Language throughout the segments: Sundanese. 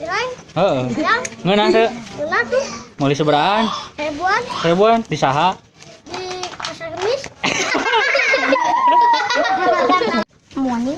Cireng. Heeh. Ya, Ngeunah teu? ngeunah tuh. Meuli sabarahaan? Ribuan. Ribuan di saha? Di pasar Kemis. Muani.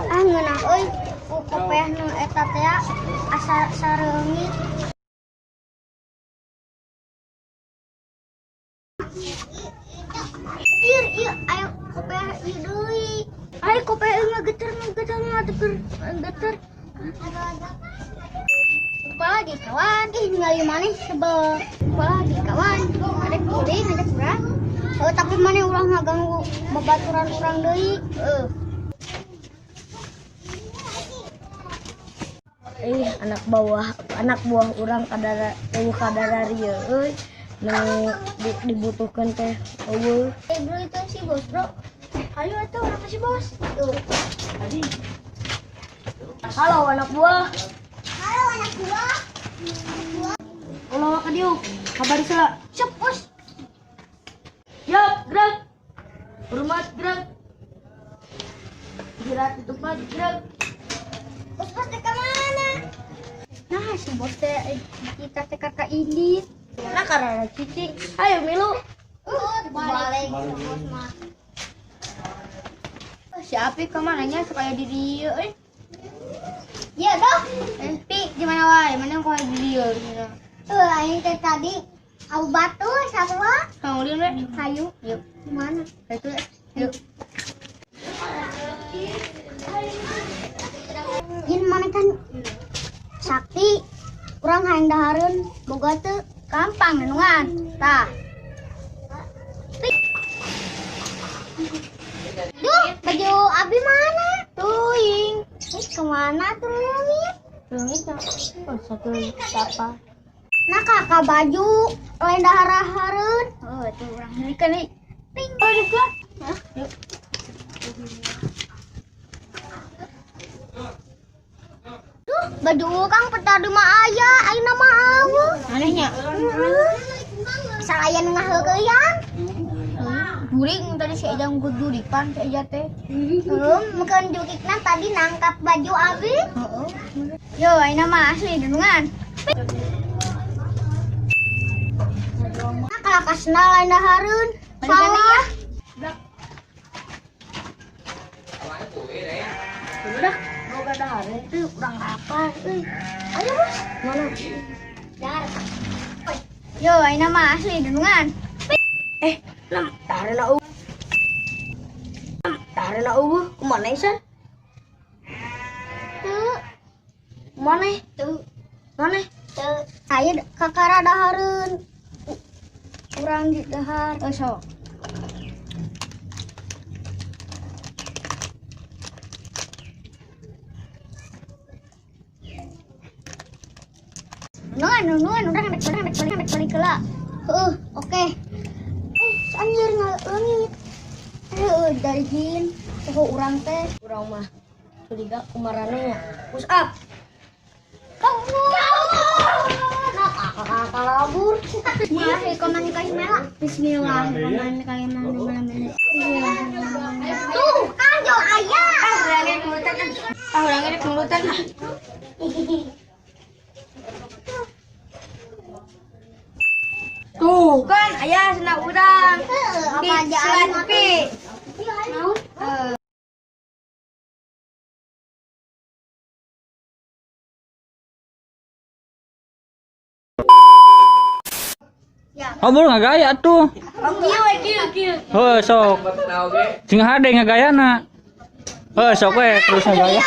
Ah, ngeunah euy. Ku kopeah nu eta teh asa sareungit. Ieu ieu ayo kopeah ieu deui. Ayo kopeah ieu ngageter ngageter ngageter ngageter. Lupa lagi kawan, ih ningali maneh sebel. Lupa lagi kawan, ada kuring ada kurang. Oh, tapi maneh ulah ngaganggu babaturan urang deui. Heuh. Ih, anak buah urang kadara euweuh kadara rieu euy. Nu dibutuhkeun teh euweuh. Eh bro, itu si bos bro. Ayo atuh urang ka si bos. Tuh. Halo anak buah. Halo anak buah. Ulah ka dieu. Kabari sela. Siap bos. Yap, gerak. Hormat gerak. Istirahat di tempat gerak. Bos bos teh kemana? Nah si bos teh kita teh kakak ini. Nah karena cicing. Ayo milu. Balik si bos mah. Si Api kemana nya supaya di dieu euy? Ya dah. Eh, Pi, gimana wae? Mana kau di dieu cenah? Aing teh tadi au batu sarua. Kang ulin we. Hayu. Yuk. Mana? Itu yuk. Jin mana kan sakti urang hayang dahareun boga teu gampang nungan. Tah. Duh, baju abi mana? Tuing. Eh, kemana tuh leungit? Leungit oh, satu siapa? Nah, kakak baju lain dahar-dahareun. Oh, itu urang kan nih. Ting. Oh, juga. Hah? Yuk. Duh, baju kang petadi mah aya, ayeuna mah eueuh. Anehnya. Asal aya nu ngaheukeyan. Juring tadi si Ejang gue juripan si Eja teh. Heeh, meukeun jurikna tadi nangkap baju abi. Heeh. Yo, ayeuna mah asli dunungan. Nah, kalau kasna lain dahareun. Balikan Salah. ya. Udah, boga dahareun teh urang lapar euy. Ayo, Bos. Mana? Dar. Yo, ayeuna mah asli dunungan. Eh, lam dahareun eueuh. Dahareun eueuh, kumaha isan? Teu, Mana? teu, Mana? teu. Aya kakara dahareun. Urang di dahar. Oh, sok. Nungan, nungan, urang rek balik, rek balik, rek balik heula. Heuh, oke. Eh, anjir ngaleungit. Heuh, dari jin. Poho urang teh. Urang mah curiga kumarane nya. Push up. Nah, kakak kalabur. Bismillahirrahmanirrahim. Bismillahirrahmanirrahim. Tuh, kan jauh ayah. Ah, urangnya kemurutan. Ah, urangnya kemurutan. Tuh kan ayah senang urang. Apa aja Di pi. Naon? Ya. Oh, baru ngagaya tuh. Oh, kieu we kieu kieu. Heuh, sok. Sing hade ngagayana. Heuh, sok we terus ngagaya.